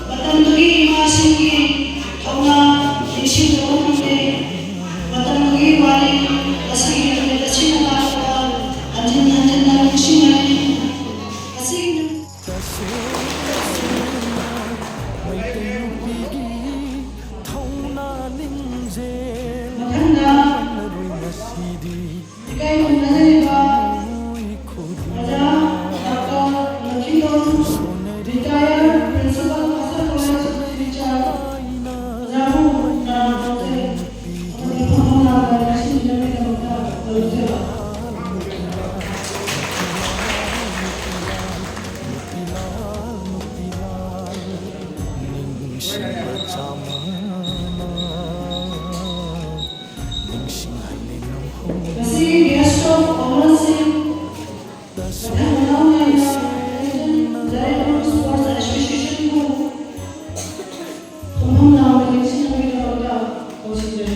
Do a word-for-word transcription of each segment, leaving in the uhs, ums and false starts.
ꯃꯇꯝꯗꯨꯒꯤ ꯏꯃꯥꯁꯤꯡꯒꯤ ꯊꯧꯅꯥ ꯅꯤꯡꯁꯤꯡꯗꯕ ꯉꯝꯗꯦ꯫ ꯃꯇꯝꯗꯨꯒꯤ ꯋꯥꯔꯤ ꯑꯁꯤꯒꯤ ꯅꯨꯃꯤꯠ ꯑꯁꯤꯅ ꯇꯥꯛꯄ ꯍꯟꯖꯤꯟ ꯍꯟꯖꯤꯟꯅ ꯅꯤꯡꯁꯤꯡꯂꯛꯏ꯫ ꯑꯁꯤꯒꯤ ꯅꯨꯃꯤꯠ ꯇꯁꯦꯡꯅ ꯃꯩꯇꯩ ꯅꯨꯄꯤꯒꯤ ꯊꯧꯅꯥ ꯂꯤꯡꯖꯦꯜ ꯃꯊꯪꯗ ꯃꯥꯡꯂꯔꯣꯏ ꯉꯁꯤꯗꯤ꯫ ꯏꯀꯥꯏ ꯈꯨꯝꯅꯖꯔꯤꯕ ꯑꯣꯖꯥ doctor Lakhidong, retired principal, Master College teacher, ꯑꯣꯖꯥꯕꯨ ꯇꯔꯥꯝꯅ ꯑꯣꯛꯆꯔꯤ꯫ ꯑꯃꯗꯤ ꯐꯝꯐꯝ ꯂꯥꯡꯗ ꯂꯥꯏꯁꯤꯟꯕꯤꯅꯕꯒꯤꯗꯃꯛꯇ ꯈꯨꯔꯨꯝꯖꯔꯤ꯫ ꯅꯤꯡꯁꯤꯡꯕ ꯆꯥꯝꯃꯅ ꯅꯤꯡꯁꯤꯡꯍꯜꯂꯦ ꯅꯪꯍꯧ꯫ ꯉꯁꯤꯒꯤ guest of honour ꯁꯤꯡ ꯃꯊꯪ ꯃꯅꯥꯎ ꯅꯥꯏꯅ Indian Jaipur Sports Association ꯕꯨ ꯐꯝꯐꯝ ꯂꯥꯡꯗ ꯂꯦꯡꯁꯤꯟꯅꯕꯒꯤꯗꯃꯛꯇ ꯀꯧꯁꯤꯟꯖꯔꯤ꯫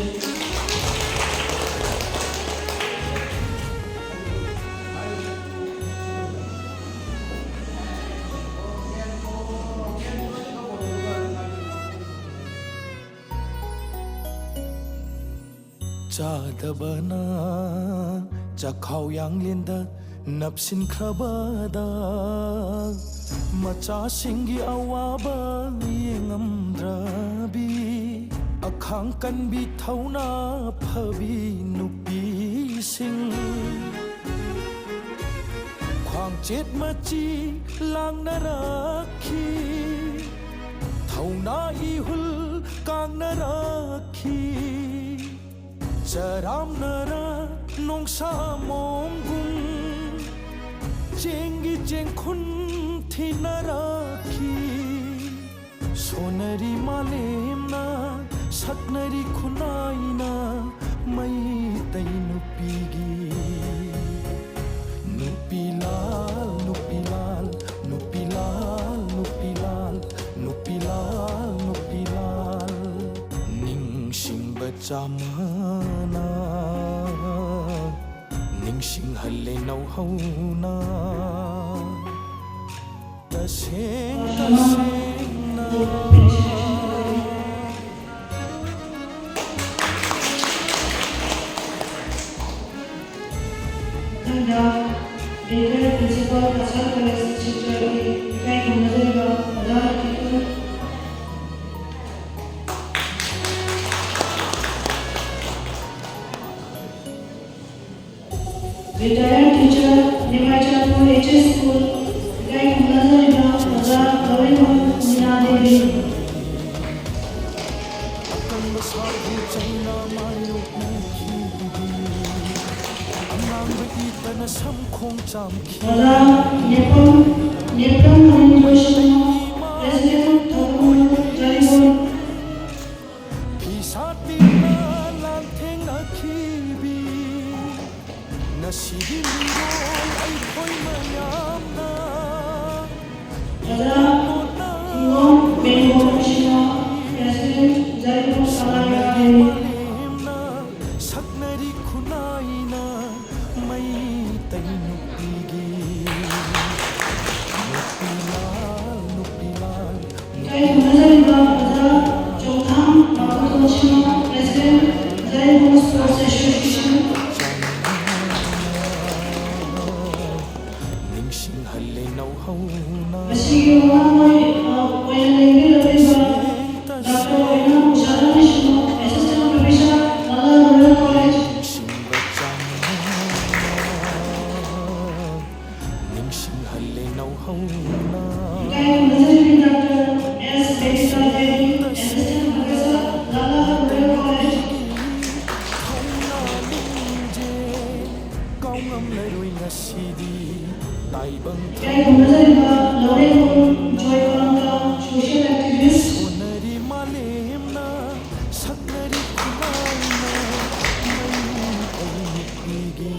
ꯆꯥꯗꯕꯅ ꯆꯈꯥꯎ ꯌꯥꯡꯂꯦꯟꯗ ꯅꯞꯁꯤꯟꯈ꯭ꯔꯕꯗ, ꯃꯆꯥꯁꯤꯡꯒꯤ ꯑꯋꯥꯕ ꯌꯦꯡꯉꯝꯗ꯭ꯔꯕꯤ, ꯑꯈꯥꯡ ꯀꯟꯕꯤ ꯊꯧꯅꯥ ꯐꯕꯤ ꯅꯨꯄꯤꯁꯤꯡ, ꯈ꯭ꯋꯥꯡꯆꯦꯠ ꯃꯆꯤ ꯂꯥꯡꯅꯔꯛꯈꯤ, ꯊꯧꯅꯥ ꯏꯍꯨꯜ ꯀꯥꯡꯅꯔꯛꯈꯤ꯫ ꯆꯔꯥꯝꯅꯔ ꯅꯣꯡꯁꯥ ꯃꯣꯝꯒꯨꯝ ꯆꯦꯡꯒꯤ ꯆꯦꯡꯈꯨꯟ ꯊꯤꯅꯔꯛꯈꯤ꯫ ꯁꯣꯟꯅꯔꯤ ꯃꯥꯂꯦꯝꯅ ꯁꯛꯅꯔꯤ ꯈꯨꯟꯅꯥꯏꯅ ꯃꯩꯇꯩ ꯅꯨꯄꯤꯒꯤ ꯅꯨꯄꯤ ꯂꯥꯜ, ꯅꯨꯄꯤ ꯂꯥꯜ, ꯅꯨꯄꯤ ꯂꯥꯜ, ꯅꯨꯄꯤ ꯂꯥꯜ, ꯅꯨꯄꯤ ꯂꯥꯜ, ꯅꯨꯄꯤ ꯂꯥꯜ꯫ ꯅꯤꯡꯁꯤꯡꯕ ꯆꯥꯝꯃꯅ ꯅꯤꯡꯁꯤꯡꯍꯜꯂꯦ ꯅꯧꯍꯧꯅ꯫ ꯇꯁꯦꯡ ꯇꯁꯦꯡꯅ꯫ ꯃꯊꯪꯗ ꯔꯤꯇꯥꯌꯔ ꯄ꯭ꯔꯤꯟꯁꯤꯄꯥꯜ ꯀꯁꯥꯔ ꯀꯣꯂꯦꯖ ꯁꯦꯟꯇꯔꯒꯤ ꯏꯀꯥꯏ ꯈꯨꯝꯅꯖꯔꯤꯕ ꯑꯣꯖꯥ ꯀꯤꯇꯨ꯫ ꯔꯤꯇꯥꯌꯔ ꯇꯤꯆꯔ, ꯅꯤꯃꯥꯏꯆꯥꯟꯄꯨꯔ ꯑꯦꯆ ꯑꯦꯁ ꯁ꯭ꯀꯨꯜ, ꯏꯀꯥꯏ ꯈꯨꯝꯅꯖꯔꯤꯕ ꯑꯣꯖꯥ ꯂꯧꯔꯦꯝꯕꯝ ꯃꯤꯅꯥ ꯗꯦꯕꯤ꯫ ꯑꯀꯟꯕ ꯁꯥꯐꯨ ꯆꯩꯅ ꯃꯥꯌꯣꯛꯅꯈꯤꯕꯒꯤ ꯑꯉꯥꯡꯕ ꯏꯇꯅ ꯁꯝꯈꯣꯡ ꯆꯥꯝꯈꯤ꯫ ꯑꯣꯖꯥ ꯅꯦꯄꯝ, ꯅꯦꯄꯝ ꯃꯅꯤꯟꯗ꯭ꯔꯣ ꯁꯤꯡꯍ, ꯄ꯭ꯔꯦꯁꯤꯗꯦꯟꯠ ꯊꯧꯒꯜ ꯖꯥꯔꯤꯕꯝ꯫ ꯐꯤ ꯁꯥꯠꯄꯤꯅ ꯂꯥꯟꯊꯦꯡꯅꯈꯤꯕꯤ꯫ ꯉꯁꯤꯗꯤ ꯃꯤꯔꯣꯜ ꯑꯩꯈꯣꯏ ꯃꯌꯥꯝꯅ ꯑꯣꯖꯥ ꯏꯕꯣꯝ ꯕꯦꯅꯨꯒꯣꯄꯥꯜ ꯁꯤꯡꯍ, ꯄ꯭ꯔꯦꯁꯤꯗꯦꯟꯠ ꯖꯥꯔꯤꯕꯝ ꯀꯃꯂꯥ ꯗꯦꯕꯤ꯫ ꯃꯥꯂꯦꯝꯅ ꯁꯛꯅꯔꯤ ꯈꯨꯟꯅꯥꯏꯅ ꯃꯩꯇꯩ ꯅꯨꯄꯤꯒꯤ ꯅꯨꯄꯤ ꯂꯥꯜ, ꯅꯨꯄꯤ ꯂꯥꯜ꯫ ꯏꯀꯥꯏ ꯈꯨꯝꯅꯖꯔꯤꯕ ꯑꯣꯖꯥ ꯆꯣꯡꯊꯥꯝ ꯃꯥꯕꯣꯇꯣꯟ ꯁꯤꯡꯍ, ꯄ꯭ꯔꯦꯁꯤꯗꯦꯟꯠ, ꯖꯥꯔꯤꯕꯝ ꯁ꯭ꯄꯣꯔꯠꯁ ꯑꯦꯁꯣꯁꯤꯌꯦꯁꯟ꯫ ꯅꯤꯡꯁꯤꯡꯍꯜꯂꯦ ꯅꯧꯍꯧꯅ꯫ ꯃꯁꯤꯒꯤ ꯋꯥꯉꯥꯡꯂꯣꯏ, ꯑ, ꯑꯣꯏꯅ ꯂꯦꯡꯕꯤꯔꯛꯂꯤꯕ doctor Oinam Usharani Singh, assistant professor, Nala royal college. ꯅꯤꯡꯁꯤꯡꯕ ꯆꯥꯡꯅ ꯅꯤꯡꯁꯤꯡꯍꯜꯂꯦ ꯅꯧꯍꯧꯅ꯫ ꯏꯀꯥꯏ ꯈꯨꯝꯅꯖꯔꯤꯕꯤ doctor S Bebika Devi, assistant professor, Nala royal college. ꯊꯧꯅꯥ ꯂꯤꯡꯖꯦꯜ ꯀꯥꯎꯉꯝꯂꯔꯣꯏ ꯉꯁꯤꯗꯤ ꯇꯥꯏꯕꯪ ꯏꯀꯥꯏ ꯈꯨꯝꯅꯖꯔꯤꯕ ꯂꯧꯔꯦꯝꯕꯝ ꯖꯣꯏꯀꯥꯟꯇ, ꯁꯣꯁꯤꯌꯦꯜ ꯑꯦꯛꯇꯤꯚꯤꯁꯠ꯫ ꯁꯣꯟꯅꯔꯤ ꯃꯥꯂꯦꯝꯅ ꯁꯛꯅꯔꯤ ꯈꯨꯟꯅꯥꯏꯅ ꯃꯩꯇꯩ ꯅꯨꯄꯤꯒꯤ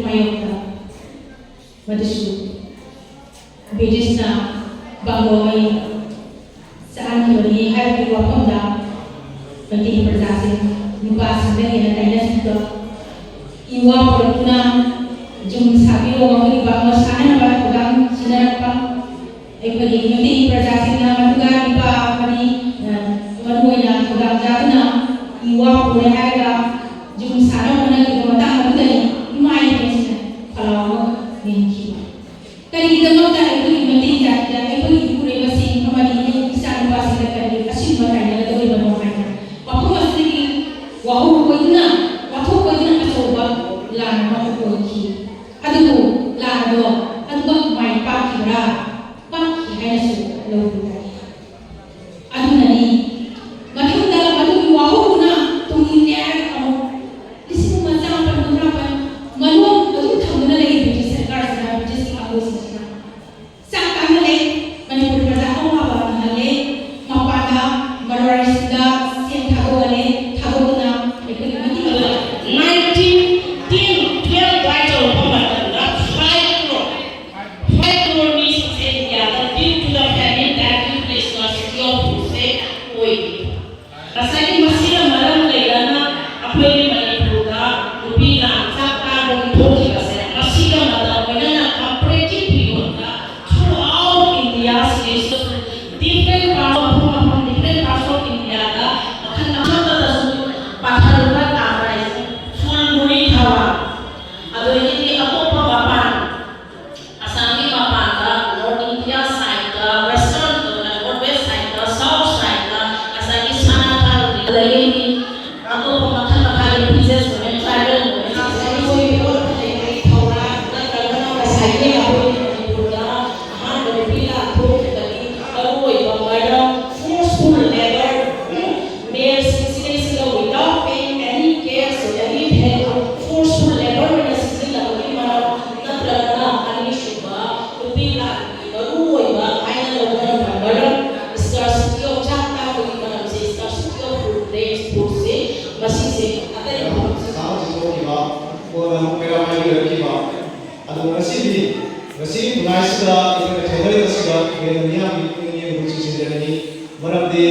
ꯃꯥꯌꯣꯛꯇ ꯃꯗꯨꯁꯨ ꯕ꯭ꯔꯤꯇꯤꯁꯅ ꯕꯪꯒ꯭ꯂꯣꯃꯩ ꯆꯥꯍꯟꯈꯤꯕꯅꯤ ꯍꯥꯏꯕꯒꯤ ꯋꯥꯐꯝꯗ ꯃꯩꯇꯩꯒꯤ ꯄ꯭ꯔꯖꯥꯁꯤꯡ ꯅꯨꯄꯥꯁꯤꯡꯗ ꯍꯦꯟꯅ ꯇꯥꯏꯅꯁꯤꯟꯕ, ꯏ ꯋꯥ ꯄꯨꯔꯛꯇꯨꯅ ꯌꯨꯝ ꯁꯥꯕꯤꯌꯣ, ꯃꯈꯣꯏꯒꯤ ꯕꯪꯒ꯭ꯂꯣ ꯁꯥꯅꯅꯕ ꯊꯧꯗꯥꯡ ꯁꯤꯟꯅꯔꯛꯄ, ꯑꯩꯈꯣꯏꯒꯤ ꯃꯩꯇꯩ ꯄ꯭ꯔꯖꯥꯁꯤꯡꯅ ꯃꯗꯨꯒ ꯅꯨꯄꯥ ꯑꯃꯗꯤ, ꯑ, ꯃꯔꯨꯑꯣꯏꯅ ꯊꯧꯗꯥꯡ ꯆꯥꯗꯨꯅ ꯏ ꯋꯥ ꯄꯨꯔꯦ ꯍꯥꯏꯔꯒ ꯌꯨꯝ ꯁꯥꯅꯕ ꯍꯣꯠꯅꯈꯤꯕ ꯃꯇꯥꯡ ꯑꯗꯨꯗꯅꯤ ꯏꯃꯥ ꯏꯕꯦꯟꯁꯤꯡꯅ ꯈꯣꯜꯂꯥꯎ ꯑꯃ ꯅꯤꯟꯈꯤꯕ꯫ ꯀꯔꯤꯒꯤꯗꯃꯛꯇ ꯑꯩꯈꯣꯏꯒꯤ ꯃꯩꯇꯩ ꯖꯥꯇꯤꯗ ꯑꯩꯈꯣꯏꯒꯤ ꯏꯄꯨꯔꯣꯏꯕꯁꯤꯡ ꯑꯃꯗꯤ ꯏꯆꯥ ꯅꯨꯄꯥꯁꯤꯡꯗ ꯀꯔꯤꯒꯤ ꯑꯁꯤꯒꯨꯝꯕ ꯇꯥꯏꯅꯒꯗꯧꯔꯤꯕꯅꯣ ꯍꯥꯏꯅ ꯋꯥꯐꯝ ꯑꯁꯤꯗꯒꯤ ꯋꯥꯍꯧ ꯑꯣꯏꯗꯨꯅ, ꯋꯥꯊꯣꯛ ꯑꯣꯏꯗꯨꯅ ꯑꯆꯧꯕ ꯂꯥꯟ ꯑꯃ ꯑꯣꯏꯈꯤ꯫ ꯑꯗꯨꯕꯨ ꯂꯥꯟ ꯑꯗꯣ ꯑꯗꯨꯃꯛ ꯃꯥꯏ ꯄꯥꯛꯈꯤꯕ꯭ꯔꯥ? ꯄꯥꯛꯈꯤ ꯍꯥꯏꯅꯁꯨ ꯂꯧꯕ ꯌꯥꯏ꯫ ꯑꯗꯨꯅꯅꯤ ꯃꯊꯪꯗ ꯃꯗꯨꯒꯤ ꯋꯥꯍꯧꯗꯨꯅ ꯇꯨꯡ ꯏꯜꯂꯦ ꯍꯥꯏꯔꯒ ꯑꯃꯨꯛ ꯂꯤꯁꯤꯡ ꯑꯃ ꯆꯥꯃꯥꯄꯟ ꯀꯨꯟꯊ꯭ꯔꯥ ꯃꯥꯄꯟ ꯃꯅꯨꯡ ꯑꯗꯨꯝ ꯊꯝꯗꯨꯅ ꯂꯩ ꯕ꯭ꯔꯤꯇꯤꯁ ꯁꯔꯀꯥꯔꯁꯤꯅ, ꯕ꯭ꯔꯤꯇꯤꯁꯀꯤ ꯀꯥꯡꯕꯨꯁꯤꯡꯁꯤꯅ꯫ ꯆꯥꯛ ꯀꯥꯍꯜꯂꯦ, ꯃꯅꯤꯄꯨꯔ ꯄ꯭ꯔꯖꯥ ꯑꯋꯥꯕ ꯐꯪꯍꯜꯂꯦ, ꯃꯄꯥꯟꯗ ꯃꯔꯋꯥꯔꯤꯁꯤꯡꯗ ꯁꯦꯟ ꯊꯥꯗꯣꯛꯍꯜꯂꯦ, ꯊꯥꯗꯣꯛꯇꯨꯅ ꯑꯩꯈꯣꯏꯒꯤ ꯃꯤꯇꯤꯡ ꯑꯗꯨꯒ nineteen ten twelve ꯑꯗꯨꯋꯥꯏ ꯇꯧꯔꯛꯄ ꯃꯇꯝꯗ five crore, five crore ꯃꯤꯁꯤꯡꯁꯦ ꯏꯟꯗꯤꯌꯥꯗ due to the famine that took place in our city of ꯁꯦ ꯑꯣꯏꯈꯤ꯫ ꯉꯁꯥꯏꯒꯤ ꯃꯁꯤꯅ ꯃꯔꯝ ꯂꯩꯔꯒ ꯑꯩꯈꯣꯏꯒꯤ ꯃꯅꯤꯄꯨꯔꯗ ꯅꯨꯄꯤ ꯂꯥꯟ ꯆꯥꯛ ꯀꯥꯕꯒꯤ ꯊꯣꯛꯈꯤꯕꯁꯦ, ꯃꯁꯤꯒ ꯃꯇꯝ ꯑꯣꯏꯅꯅ comparative ꯐꯤꯕꯝꯗ throughout India states, different parts of, ꯃꯐꯝ ꯃꯐꯝ different parts of India ꯗ ꯃꯈꯜ ꯑꯃꯠꯇꯗꯁꯨ ꯄꯥꯊꯔꯨꯕ ꯇꯥꯕ ꯍꯥꯏꯁꯦ ꯐꯨꯜ ꯃꯨꯔꯤ ꯊꯥꯕ, ꯑꯗꯒꯤꯗꯤ ꯑꯇꯣꯞꯄ ꯃꯄꯥꯟ ꯑꯁꯥꯝꯒꯤ ꯃꯄꯥꯟꯗ, North India side ꯇ, Western, North West side ꯇ, South side ꯇ, ꯉꯁꯥꯏꯒꯤ ꯁꯅꯥ ꯊꯥꯔꯨꯕꯤ, ꯑꯗꯒꯤ ꯑꯇꯣꯞꯄ ꯃꯈꯜ ꯃꯈꯥꯒꯤ business women, tribal women, ꯉꯁꯥꯏꯒꯤ ꯑꯩꯈꯣꯏꯒꯤ ꯄꯣꯠ ꯂꯩ, ꯍꯥꯏꯕꯤꯔꯛꯈꯤꯕ꯫ ꯑꯗꯣ ꯉꯁꯤꯗꯤ, ꯉꯁꯤꯒꯤ ꯈꯨꯟꯅꯥꯏꯁꯤꯗ ꯑꯩꯈꯣꯏꯅ ꯊꯦꯡꯅꯔꯤꯕꯁꯤꯗ ꯍꯦꯟꯅ ꯃꯤꯌꯥꯝꯒꯤ ꯄꯨꯛꯅꯤꯡ ꯌꯦꯡꯕꯨ ꯆꯤꯡꯁꯤꯟꯖꯅꯤꯡꯏ꯫ ꯃꯔꯝꯗꯤ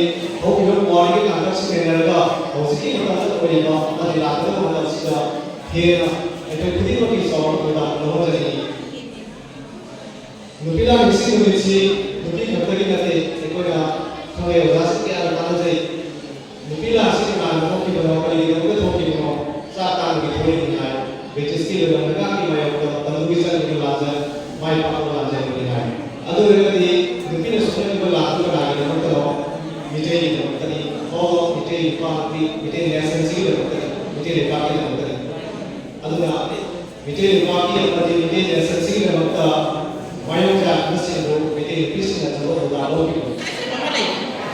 ꯍꯧꯈꯤꯕ ꯄꯨꯋꯥꯔꯤꯒꯤ ꯇꯥꯡꯀꯛꯁꯤ ꯅꯩꯅꯔꯒ ꯍꯧꯖꯤꯛꯀꯤ ꯃꯇꯝꯗ ꯑꯣꯏꯔꯤꯕ ꯑꯃꯗꯤ ꯂꯥꯛꯀꯗꯕ ꯃꯇꯝꯁꯤꯗ ꯍꯦꯟꯅ ꯑꯩꯈꯣꯏ ꯈꯨꯗꯤꯡꯃꯛꯀꯤ ꯆꯥꯎꯔꯛꯄ ꯊꯧꯗꯥꯡ ꯂꯧꯍꯟꯖꯅꯤꯡꯏ꯫ ꯅꯨꯄꯤ ꯂꯥꯟꯃꯤꯁꯤꯡ ꯅꯨꯃꯤꯠꯁꯤ ꯅꯨꯄꯤ ꯈꯛꯇꯒꯤ ꯅꯠꯇꯦ, ꯑꯩꯈꯣꯏꯅ ꯈꯪꯉꯦ, ꯑꯣꯖꯥꯁꯤꯡ ꯀꯌꯥꯅ ꯇꯥꯟꯅꯖꯩ꯫ ꯅꯨꯄꯤ ꯂꯥꯟꯁꯤ ꯀꯅꯥꯅ ꯊꯣꯛꯈꯤꯕꯅꯣ, ꯀꯔꯤꯒꯤꯗꯃꯛꯇ ꯊꯣꯛꯈꯤꯕꯅꯣ? ꯆꯥꯛ ꯇꯥꯡꯕꯒꯤ ꯊꯣꯛꯏꯕꯅꯤ ꯍꯥꯏ, ꯕ꯭ꯔꯤꯇꯤꯁꯀꯤ ꯂꯣꯏꯂꯝ ꯂꯩꯕꯥꯛꯀꯤ ꯃꯥꯌꯣꯛꯇ ꯇꯝꯗꯨꯒꯤ ꯆꯠꯈꯤꯕ ꯂꯥꯟꯖꯦꯜ ꯃꯥꯏ ꯄꯥꯛꯄ ꯂꯥꯟꯖꯦꯜ ꯑꯃꯅꯤ ꯍꯥꯏ꯫ ꯑꯗꯨ ꯑꯣꯏꯔꯒꯗꯤ ꯅꯨꯄꯤꯅ ꯁꯣꯛꯅꯈꯤꯕ ꯂꯥꯟꯗꯨ ꯀꯅꯥꯒꯤꯗꯃꯛꯇꯅꯣ? ꯃꯤꯇꯩꯒꯤꯗꯃꯛꯇꯅꯤ꯫ All of ꯃꯤꯇꯩ ꯅꯨꯄꯥ ꯅꯨꯄꯤ, ꯃꯤꯇꯩ ꯅꯦꯁꯟꯁꯤꯒꯤꯗꯃꯛꯇꯅꯤ, ꯃꯤꯇꯩ ꯂꯩꯕꯥꯛꯀꯤꯗꯃꯛꯇꯅꯤ꯫ ꯑꯗꯨꯅ ꯃꯤꯇꯩ ꯂꯩꯕꯥꯛꯀꯤ ꯑꯃꯗꯤ ꯃꯤꯇꯩ ꯅꯦꯁꯟꯁꯤꯒꯤꯗꯃꯛꯇ ꯃꯥꯌꯣꯛ ꯆꯥꯟꯅꯕꯁꯤꯡꯕꯨ ꯃꯤꯇꯩ ꯅꯨꯄꯤꯁꯤꯡꯅ ꯊꯕꯛ ꯊꯧꯗꯥꯡ ꯂꯧꯈꯤꯕꯅꯤ꯫ ꯊꯥꯖꯕ ꯑꯃ ꯂꯩ꯫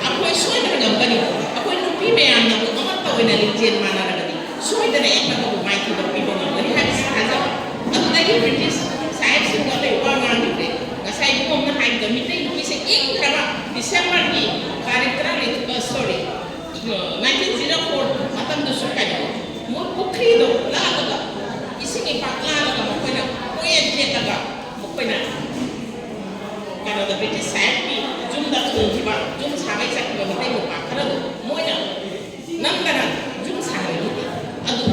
ꯑꯩꯈꯣꯏ ꯁꯣꯏꯗꯅ ꯉꯝꯒꯅꯤ꯫ ꯑꯩꯈꯣꯏ ꯅꯨꯄꯤ ꯃꯌꯥꯝꯅꯕꯨ ꯑꯃꯠꯇ ꯑꯣꯏꯅ ꯂꯤꯡꯖꯦꯜ ꯃꯥꯟꯅꯔꯒꯗꯤ ꯁꯣꯏꯗꯅ ꯑꯦꯛꯇꯕꯨ ꯃꯥꯏꯊꯤꯕ ꯄꯤꯕ ꯉꯝꯒꯅꯤ ꯍꯥꯏꯕꯁꯤ ꯊꯥꯖꯕ꯫ ꯑꯗꯨꯗꯒꯤ ꯕ꯭ꯔꯤꯇꯤꯁ ꯁꯥꯍꯦꯕꯁꯤꯡꯗꯣ ꯑꯇꯩ ꯋꯥ ꯉꯥꯡꯈꯤꯗ꯭ꯔꯦ꯫ ꯉꯁꯥꯏ ꯏꯕꯨꯡꯉꯣꯝꯅ ꯍꯥꯏꯕꯗ ꯃꯤꯇꯩ ꯅꯨꯄꯤꯁꯦ ꯏꯪꯈ꯭ꯔꯕ ꯗꯤꯁꯦꯝꯕꯔꯒꯤ ꯇꯥꯔꯤꯛ ꯇꯔꯥꯅꯤꯊꯣꯏ, ꯁꯣꯔꯤ, ꯅꯥꯏꯟꯇꯤꯟ ꯖꯤꯔꯣ ꯐꯣꯔ ꯃꯇꯝꯗꯁꯨ ꯀꯩꯅꯣ, ꯃꯣꯏ ꯄꯨꯈ꯭ꯔꯤꯗꯣ ꯂꯥꯜꯂꯒ, ꯏꯁꯤꯡ ꯏꯄꯥꯛ ꯂꯥꯜꯂꯒ ꯃꯈꯣꯏꯅ ꯀꯣꯏꯌꯦꯠ ꯌꯦꯠꯂꯒ ꯃꯈꯣꯏꯅ ꯀꯩꯅꯣꯗ ꯕ꯭ꯔꯤꯇꯤꯁ ꯁꯥꯍꯦꯕꯀꯤ ꯌꯨꯝꯗ ꯊꯣꯡꯈꯤꯕ, ꯌꯨꯝ ꯁꯥꯕꯩ ꯆꯠꯈꯤꯕ ꯃꯤꯇꯩ ꯅꯨꯄꯥ ꯈꯔꯗꯣ ꯃꯣꯏꯅ ꯅꯝꯗꯅ ꯌꯨꯝ ꯁꯥꯍꯜꯂꯤꯗꯨꯗꯤ꯫ ꯑꯗꯨ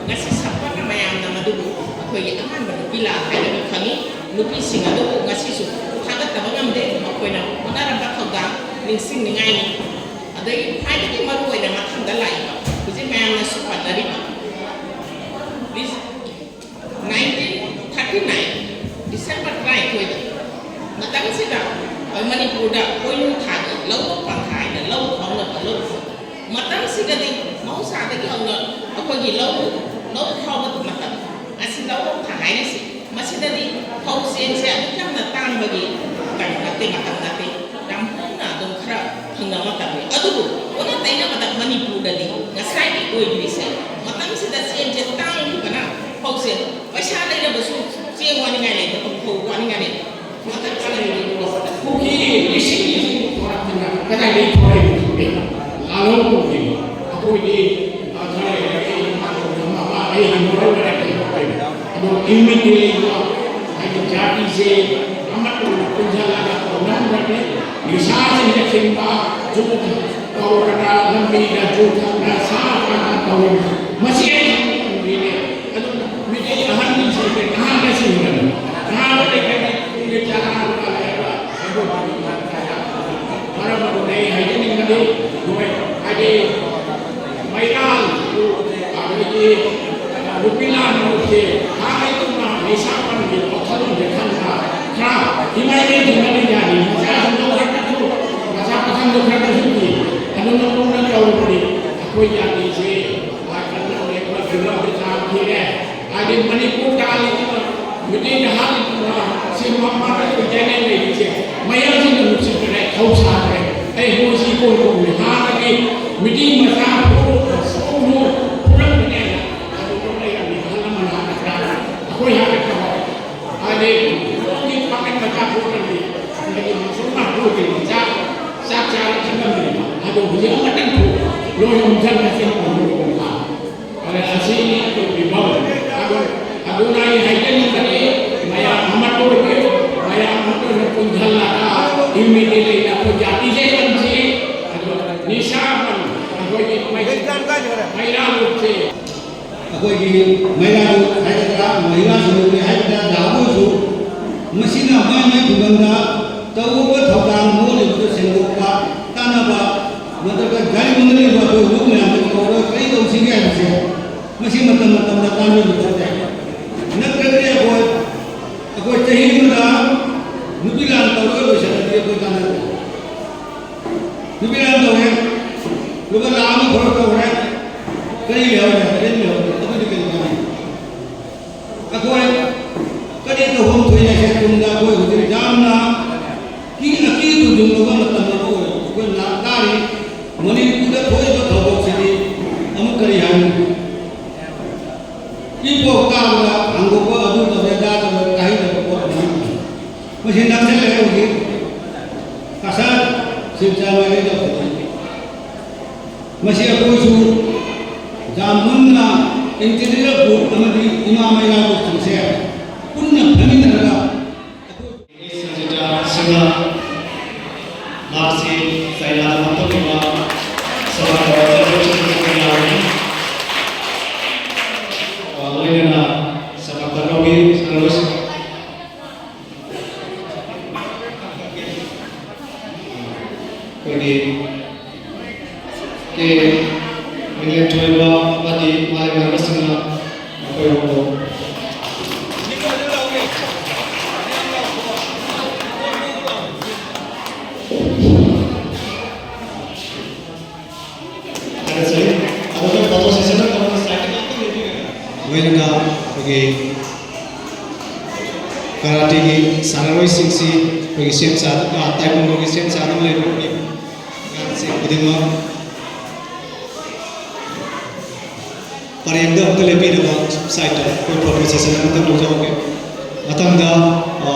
ꯉꯁꯤ ꯁꯝꯄꯠꯅ ꯃꯌꯥꯝꯅ ꯃꯗꯨꯕꯨ ꯑꯩꯈꯣꯏꯒꯤ ꯑꯍꯥꯟꯕ ꯅꯨꯄꯤ ꯂꯥꯟ ꯍꯥꯏꯔꯒ ꯈꯪꯉꯤ꯫ ꯅꯨꯄꯤꯁꯤꯡ ꯑꯗꯨꯕꯨ ꯉꯁꯤꯁꯨ ꯊꯥꯒꯠꯇꯕ ꯉꯝꯗꯦ꯫ ꯃꯈꯣꯏꯅ ꯍꯣꯠꯅꯔꯝꯕ ꯊꯧꯗꯥꯡ ꯅꯤꯡꯁꯤꯡꯅꯤꯡꯉꯥꯏꯅꯤ꯫ ꯑꯗꯒꯤ ꯈ꯭ꯋꯥꯏꯗꯒꯤ ꯃꯔꯨ ꯑꯣꯏꯅ ꯃꯊꯪꯗ ꯂꯥꯛꯏꯕ ꯍꯧꯖꯤꯛ ꯃꯌꯥꯝꯅꯁꯨ ꯄꯟꯅꯔꯤꯕ ꯅꯥꯏꯟꯇꯤꯟ ꯊꯥꯔꯇꯤ ꯅꯥꯏꯟ ꯗꯤꯁꯦꯝꯕꯔ ꯇꯔꯥꯅꯤꯊꯣꯏꯗ ꯃꯇꯝꯁꯤꯗ ꯃꯅꯤꯄꯨꯔꯗ ꯄꯣꯏꯅꯨ ꯊꯥꯒꯤ ꯂꯧ ꯄꯟꯊꯥ ꯍꯥꯏꯅ ꯂꯧ ꯈꯥꯎꯅꯕ ꯂꯧ ꯃꯇꯝꯁꯤꯗꯗꯤ ꯃꯍꯧꯁꯥꯗꯒꯤ ꯍꯧꯅ ꯑꯩꯈꯣꯏꯒꯤ ꯂꯧ, ꯂꯧ ꯈꯥꯎꯕ ꯃꯇꯝ ꯑꯁꯤ ꯂꯧ ꯊꯥ ꯍꯥꯏꯔꯤꯁꯤ꯫ ꯃꯁꯤꯗꯗꯤ ꯐꯧ ꯆꯦꯡꯁꯦ ꯑꯗꯨꯛ ꯌꯥꯝꯅ ꯇꯥꯡꯕꯒꯤ ꯀꯩꯅꯣ ꯅꯠꯇꯦ, ꯃꯇꯝ ꯅꯠꯇꯦ꯫ ꯌꯥꯝ ꯍꯣꯡꯅ ꯑꯗꯨꯝ ꯈꯔ ꯐꯪꯅꯕ ꯃꯇꯝꯅꯤ꯫ ꯑꯗꯨꯕꯨ ꯑꯣꯟꯅ ꯇꯩꯅꯕꯗ ꯃꯅꯤꯄꯨꯔꯗꯗꯤ ꯉꯁꯥꯏꯒꯤ ꯑꯣꯏꯗ꯭ꯔꯤꯁꯦ, ꯃꯇꯝꯁꯤꯗ ꯆꯦꯡꯁꯦ ꯇꯥꯡꯈꯤꯕꯅ ꯐꯧꯁꯦ ꯄꯩꯁꯥ ꯂꯩꯔꯕꯁꯨ ꯆꯦꯡ ꯋꯥꯅꯤꯡꯉꯥꯏ ꯂꯩꯇꯕ, ꯐꯧ ꯋꯥꯅꯤꯡꯉꯥꯏ ꯂꯩꯇꯕ꯫ ꯃꯇꯝ ꯆꯥꯅ ꯂꯩꯔꯤꯕ ꯄꯨꯈ꯭ꯔꯤ ꯂꯤꯁꯤꯡ ꯂꯤꯁꯤꯡ ꯊꯣꯔꯛꯇꯅ ꯀꯗꯥꯏꯗꯒꯤ ꯊꯣꯔꯛꯏꯕꯅꯣ ꯈꯪꯗꯦ꯫ ꯂꯥꯜꯍꯧ ꯇꯧꯈꯤꯕ ꯑꯩꯈꯣꯏꯗꯤ, ꯑ, ꯈꯔ ꯂꯩꯔꯒ ꯑꯩ ꯃꯥ ꯇꯧꯗꯅ ꯃꯥ, ꯃꯥ, ꯑꯩ ꯍꯟꯗꯣꯔꯛꯑꯣꯏ ꯍꯥꯏꯔꯛꯄ ꯑꯗꯨ ꯏꯃꯤꯗꯤ ꯂꯩꯕ ꯍꯥꯏꯗꯤ ꯖꯥꯇꯤꯁꯦ ꯑꯃꯠꯇ ꯑꯣꯏꯅ ꯄꯨꯟꯁꯤꯜꯂꯒ ꯇꯧꯅꯍꯟꯕꯅꯤ꯫ ꯅꯤꯁꯥꯁꯤꯡꯗ ꯊꯤꯡꯕ, ꯖꯨ ꯇꯧꯔꯒ ꯂꯝꯕꯤꯗ ꯖꯨ ꯊꯛꯅ ꯁꯥ ꯐꯥꯅ ꯇꯧꯔꯤꯕ ꯃꯁꯤ ꯑꯩ ꯈꯪꯕ ꯉꯝꯗꯦꯅꯦ꯫ ꯑꯗꯨꯅ ꯃꯤꯇꯩ ꯑꯍꯟꯁꯤꯡꯁꯦ ꯅꯍꯥꯗ ꯁꯤꯡꯒꯅꯤ꯫ ꯅꯍꯥꯗ ꯂꯩꯈ꯭ꯔꯗꯤ ꯇꯨꯡꯒꯤ ꯆꯔꯥ ꯂꯩꯔꯒ ꯑꯩꯈꯣꯏ ꯃꯔꯝ ꯑꯗꯨꯅ ꯑꯩ ꯍꯥꯏꯖꯅꯤꯡꯕꯗꯤ ꯃꯣꯏ ꯍꯥꯏꯗꯤ ꯃꯩꯔꯥ ꯑꯗꯒꯤ ꯅꯨꯄꯤ ꯂꯥꯟ ꯃꯔꯨꯞꯁꯦ ꯍꯥꯟꯅꯒꯨꯝꯅ ꯅꯤꯁꯥ ꯄꯟꯒꯤ ꯋꯥꯈꯜꯂꯣꯟꯁꯦ ꯈꯟꯕ ꯈꯔ ꯏꯃꯥ ꯏꯕꯦꯟꯁꯤꯡꯅꯗꯤ ꯌꯥꯅꯤ꯫ ꯃꯆꯥꯁꯤꯡꯗꯣ ꯈꯔ ꯈꯔꯁꯨ ꯃꯆꯥ ꯄꯥꯈꯪꯗꯣ ꯈꯔ ꯈꯔꯁꯨ ꯄꯤ꯫ ꯑꯗꯨꯅ ꯃꯑꯣꯡꯗ ꯇꯧꯔꯕꯗꯤ ꯑꯩꯈꯣꯏ ꯖꯥꯇꯤꯁꯦ ꯂꯥꯏ ꯀꯟꯅ ꯑꯩꯈꯣꯏ ꯐꯤꯕꯝꯁꯦ ꯇꯥꯈꯤꯔꯦ꯫ ꯍꯥꯏꯗꯤ ꯃꯅꯤꯄꯨꯔ ꯇꯥꯜꯂꯤꯕ ꯃꯤꯇꯩꯅ ꯍꯥꯠꯂꯤꯕ ꯁꯤ ꯃꯃꯥꯡꯗ ꯑꯩꯈꯣꯏ ꯆꯥꯏꯅ ꯂꯩꯔꯤꯁꯦ ꯃꯌꯥꯡꯁꯤꯡꯅ ꯅꯨꯡꯁꯤꯗ꯭ꯔꯦ ꯊꯧ ꯁꯥꯗ꯭ꯔꯦ꯫ ꯑꯩ ꯃꯣꯏꯁꯤ ꯀꯣꯏ ꯀꯣꯏꯅꯤ ꯍꯥꯟꯅꯗꯤ ꯃꯤꯇꯩ ꯃꯆꯥ ꯐꯨꯔꯨ ꯐꯨꯔꯨ ꯐꯨꯔꯝꯕꯅꯦ꯫ ꯑꯗꯨ ꯂꯩꯔꯝꯃꯤ ꯑꯍꯜ ꯂꯃꯟ ꯍꯥꯟꯅ ꯑꯩꯈꯣꯏ ꯍꯥꯟꯅ ꯇꯧꯍꯧ꯫ ꯍꯥꯏꯗꯤ ꯂꯣꯟꯒꯤ ꯄꯥꯡꯒꯜ ꯃꯆꯥ ꯐꯨꯔꯝꯃꯤ꯫ ꯑꯗꯒꯤ ꯃꯁꯨꯝ ꯃꯥ ꯐꯨꯔꯝꯃꯤ ꯆꯥꯛ ꯆꯥꯛ ꯆꯥꯔ ꯊꯝꯂꯝꯃꯤ꯫ ꯑꯗꯣ ꯍꯧꯖꯤꯛ ꯑꯃꯇꯪ ꯐꯨ ꯂꯣꯏ ꯍꯣꯡꯖꯟꯒꯁꯤ ꯍꯣꯡꯖꯟ ꯑꯗ ꯑꯁꯤꯅꯤ ꯑꯩꯈꯣꯏ ꯐꯤꯕꯝ꯫ ꯑꯗꯨ ꯑꯗꯨꯅ ꯑꯩ ꯍꯥꯏꯖꯅꯤꯡꯕꯗꯤ ꯃꯌꯥꯝ ꯑꯃꯠꯇ ꯑꯣꯏꯕꯤꯌꯨ꯫ ꯃꯌꯥꯝ ꯑꯃꯠꯇ ꯑꯣꯏꯅ ꯄꯨꯟꯁꯤꯜꯂꯒ ꯏꯃꯤꯗꯤ ꯂꯩꯅ ꯑꯩꯈꯣꯏ ꯖꯥꯇꯤꯁꯦ ꯀꯟꯁꯤ꯫ ꯑꯗꯨ ꯅꯤꯁꯥ ꯑꯩꯈꯣꯏꯒꯤ ꯃꯩꯔꯥ ꯂꯨꯞꯁꯤ꯫ ꯑꯩꯈꯣꯏꯒꯤ ꯃꯩꯔꯥ ꯂꯨꯞ ꯍꯥꯏꯒꯗ꯭ꯔꯥ ꯃꯍꯤꯂꯥ ꯁꯃꯤꯇꯤ ꯍꯥꯏꯒꯗ꯭ꯔꯥ ꯖꯥꯕꯨꯁꯨ ꯃꯁꯤꯅ ꯃꯥꯏ ꯃꯥꯏ ꯈꯨꯡꯒꯪꯗ ꯇꯧꯕ ꯊꯧꯗꯥꯡ ꯃꯣꯠꯂꯤꯕꯗꯨ ꯁꯦꯡꯗꯣꯛꯄ ꯇꯥꯅꯕ ꯅꯠꯇ꯭ꯔꯒ ꯒꯥꯔꯤ ꯃꯅꯨꯡꯗ ꯂꯩꯕ ꯑꯩꯈꯣꯏ ꯂꯨꯞ ꯃꯌꯥꯝꯁꯦ ꯀꯧꯔꯒ ꯀꯔꯤ ꯇꯧꯁꯤꯒꯦ ꯍꯥꯏꯕꯁꯦ ꯃꯁꯤ ꯃꯇꯝ ꯃꯇꯝꯗ ꯇꯥꯟꯅꯕ ꯊꯣꯛꯑꯦ꯫ ꯅꯠꯇ꯭ꯔꯒꯗꯤ ꯑꯩꯈꯣꯏ ꯑꯩꯈꯣꯏ ꯆꯍꯤ ꯑꯃꯗ ꯅꯨꯄꯤ ꯂꯥꯟ ꯇꯧꯔꯒ ꯂꯣꯏꯁꯤꯜꯂꯗꯤ ꯑꯩꯈꯣꯏ ꯀꯥꯟꯅꯗꯦ꯫ ꯅꯨꯄꯤ ꯂꯥꯟ ꯇꯧꯔꯦ, ꯂꯨꯄꯥ ꯂꯥꯈ ꯑꯃ ꯈꯔ ꯇꯧꯔꯦ, ꯀꯔꯤ ꯂꯩꯍꯧꯔꯦ? ꯀꯔꯤꯝ ꯂꯩꯍꯧꯔꯦ꯫ ꯑꯗꯨꯗꯤ ꯀꯔꯤ ꯀꯥꯟꯅꯩ? ꯑꯩꯈꯣꯏ ꯀꯔꯤ ꯇꯧꯐꯝ ꯊꯣꯛꯏ ꯍꯥꯏꯁꯦ ꯇꯨꯡꯗ ꯑꯩꯈꯣꯏ ꯍꯧꯖꯤꯛ ꯌꯥꯝꯅ ꯀꯤ ꯑꯀꯤ ꯇꯨꯖꯨꯡꯕ ꯃꯇꯝ ꯑꯃ ꯑꯣꯏꯔꯦ꯫ ꯑꯩꯈꯣꯏ ꯅꯥ ꯇꯥꯔꯤ ꯃꯅꯤꯄꯨꯔꯗ ꯊꯣꯛꯏꯕ ꯊꯧꯗꯣꯛꯁꯤꯗꯤ ꯑꯃꯨꯛ ꯀꯔꯤ ꯍꯥꯏꯅꯤ? ꯏ ꯄꯣꯛ ꯇꯥꯕꯗ ꯍꯥꯡꯗꯣꯛꯄ ꯑꯗꯨ ꯇꯧꯔꯦ, ꯑꯗꯥ ꯇꯧꯔꯦ, ꯇꯥꯍꯩꯗꯕ ꯄꯣꯠ ꯑꯃ꯫ ꯃꯁꯤ ꯅꯛꯁꯜꯂꯦ ꯍꯧꯖꯤꯛ ꯀꯁꯥꯔ ꯁꯤꯜꯆꯔ ꯃꯥꯏꯀꯩ ꯇꯧꯕꯗ꯫ ꯃꯁꯤ ꯑꯩꯈꯣꯏꯁꯨ ꯌꯥꯝ ꯃꯨꯟꯅ intelligent group ꯑꯃꯗꯤ ꯏꯃꯥ ꯃꯩꯔꯥ group ꯁꯦ ꯄꯨꯟꯅ ꯐꯝꯃꯤꯟꯅꯔꯒ ꯁꯪꯖꯤꯇꯥ ꯁꯤꯡꯍ, ꯃꯍꯥꯛꯁꯤ ꯆꯩꯅꯥꯗ ꯄꯥꯡꯊꯣꯛꯂꯤꯕ ꯁꯚꯥ ꯇꯧꯔꯕ ꯆꯠꯊꯣꯛ ꯆꯠꯁꯤꯟ ꯀꯌꯥ ꯂꯩ꯫ ꯑ, ꯂꯣꯏꯅꯅ ꯁꯚꯥ ꯇꯧꯔꯕꯤ ꯁꯥꯟꯅꯔꯣꯏꯁꯤꯡ꯫ ꯑꯩꯈꯣꯏꯒꯤ ꯀꯦ ꯃꯤꯡꯂꯦꯟ ꯊꯣꯏꯕ ꯑꯃꯗꯤ ꯃꯥꯂꯦꯝꯉꯥꯟꯕꯁꯤꯡꯅ ꯃꯈꯣꯏꯕꯨ ꯊꯥꯒꯠꯆꯔꯤ꯫ ꯑꯗꯣ ꯑꯩꯈꯣꯏ photo session ꯑꯃ ꯇꯧꯕ side ꯇ ꯉꯥꯛꯇꯪ ꯂꯦꯞꯄꯤꯔꯒ ꯂꯣꯏꯅꯅ ꯑꯩꯈꯣꯏꯒꯤ ꯀꯔꯥꯇꯦꯒꯤ ꯁꯥꯟꯅꯔꯣꯏꯁꯤꯡꯁꯤ ꯑꯩꯈꯣꯏꯒꯤ ꯁꯦꯝ ꯁꯥ-, ꯑ, ꯇꯥꯏꯀꯨꯟꯗꯣꯒꯤ ꯁꯦꯝ ꯁꯥꯗꯨꯅ ꯂꯩꯕ ꯑꯉꯥꯡꯁꯤꯡ ꯈꯨꯗꯤꯡꯃꯛ ꯄꯔꯦꯡꯗ ꯑꯃꯨꯛꯇ ꯂꯦꯞꯄꯤꯅꯕ side ꯇ ꯑꯩꯈꯣꯏ photo session ꯑꯃꯇꯪ ꯂꯧꯖꯍꯧꯒꯦ꯫ ꯃꯊꯪꯗ, ꯑ,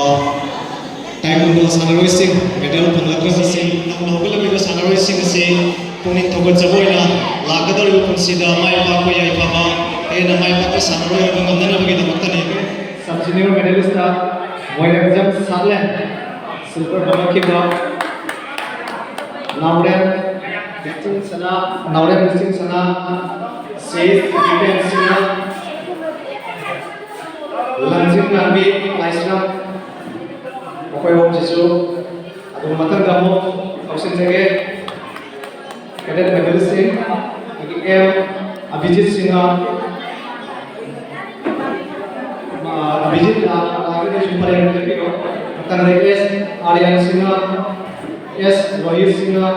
ꯇꯥꯏꯀꯨꯟꯗꯣ ꯁꯥꯟꯅꯔꯣꯏꯁꯤꯡ, medal ꯐꯪꯂꯛꯇ꯭ꯔꯕꯁꯤꯡ, ꯅꯧꯅ ꯍꯧꯒꯠꯂꯛꯂꯤꯕ ꯁꯥꯟꯅꯔꯣꯏꯁꯤꯡ ꯑꯁꯤ ꯄꯨꯛꯅꯤꯡ ꯊꯧꯒꯠꯆꯕ ꯑꯣꯏꯅ ꯂꯥꯛꯀꯗꯧꯔꯤꯕ ꯄꯨꯟꯁꯤꯗ ꯃꯥꯏ ꯄꯥꯛꯄ, ꯌꯥꯏꯐꯕ, ꯍꯦꯟꯅ ꯃꯥꯏ ꯄꯥꯛꯄ ꯁꯥꯟꯅꯔꯣꯏ ꯑꯣꯏꯕ ꯉꯝꯅꯅꯕꯒꯤꯗꯃꯛꯇꯅꯤ꯫ Sub junior medalist ꯃꯣꯏꯔꯥꯡꯖꯝ ꯁꯥꯠꯂꯦꯟ silver ꯐꯪꯂꯛꯈꯤꯕ ꯅꯥꯎꯔꯦꯝ ꯂꯤꯁꯤꯡ ꯁꯅꯥ, ꯅꯥꯎꯔꯦꯝ ꯂꯤꯁꯤꯡ ꯁꯅꯥ, ꯁꯤ ꯖꯤꯇꯦꯟ ꯁꯤꯡꯍ, ꯂꯟꯖꯤꯡ ꯉꯥꯟꯕꯤ ꯂꯥꯏꯁ꯭ꯔꯝ, ꯃꯈꯣꯏ ꯑꯍꯨꯝꯁꯤꯁꯨ ꯑꯗꯨꯝ ꯃꯊꯪꯗ ꯑꯃꯨꯛ ꯀꯧꯁꯤꯟꯖꯒꯦ꯫ Cadet medalist ꯁꯤꯡ, ꯑꯦꯝ ꯑꯚꯤꯖꯤꯠ ꯁꯤꯡꯍ, ꯑ, ꯑꯚꯤꯖꯤꯠ ꯂꯥꯛ-, ꯂꯥꯛꯂꯒꯗꯤ ꯁꯨꯝ ꯄꯔꯦꯡ ꯂꯦꯞꯄꯤꯔꯣ꯫ ꯃꯊꯪꯗ ꯑꯦꯁ ꯑꯥꯔꯌꯟ ꯁꯤꯡꯍ, ꯑꯦꯁ ꯔꯣꯍꯤꯠ ꯁꯤꯡꯍ,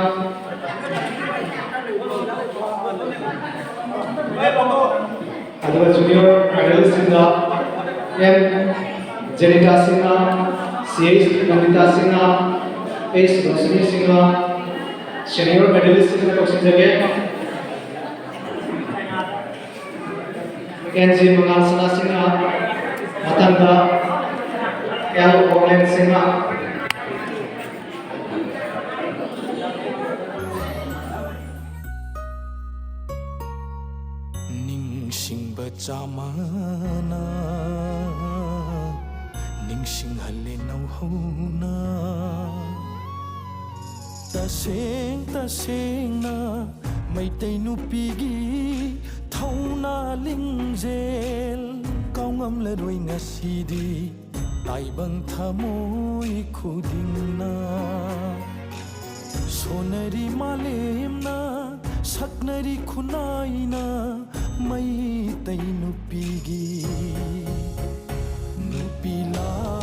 ꯑꯗꯨꯒ junior medalist ꯁꯤꯡꯗ M Jenita Singh, C H Nandita Singh, H Roshni Singh, senior medalist ꯁꯤꯡꯗ ꯀꯧꯁꯤꯟꯖꯒꯦ꯫ ꯑꯦꯟ ꯖꯤ ꯃꯉꯥꯜ ꯁꯅꯥ ꯁꯤꯡꯍ, ꯃꯊꯪꯗ ꯑꯦꯜ ꯑꯣꯛꯂꯦꯟ ꯁꯤꯡꯍ꯫ ꯅꯤꯡꯁꯤꯡꯕ ꯆꯥꯃꯅ ꯅꯤꯡꯁꯤꯡꯍꯜꯂꯦ ꯅꯧꯍꯧꯅ꯫ ꯇꯁꯦꯡ ꯇꯁꯦꯡꯅ ꯃꯩꯇꯩ ꯅꯨꯄꯤꯒꯤ ꯊꯧꯅꯥ ꯂꯤꯡꯖꯦꯜ ꯀꯥꯎꯉꯝꯂꯔꯣꯏ ꯉꯁꯤꯗꯤ ꯇꯥꯏꯕꯪ ꯊꯃꯣꯏ ꯈꯨꯗꯤꯡꯅ꯫ ꯁꯣꯟꯅꯔꯤ ꯃꯥꯂꯦꯝꯅ ꯁꯛꯅꯔꯤ ꯈꯨꯟꯅꯥꯏꯅ ꯃꯩꯇꯩ ꯅꯨꯄꯤꯒꯤ ꯅꯨꯄꯤ ꯂꯥꯟ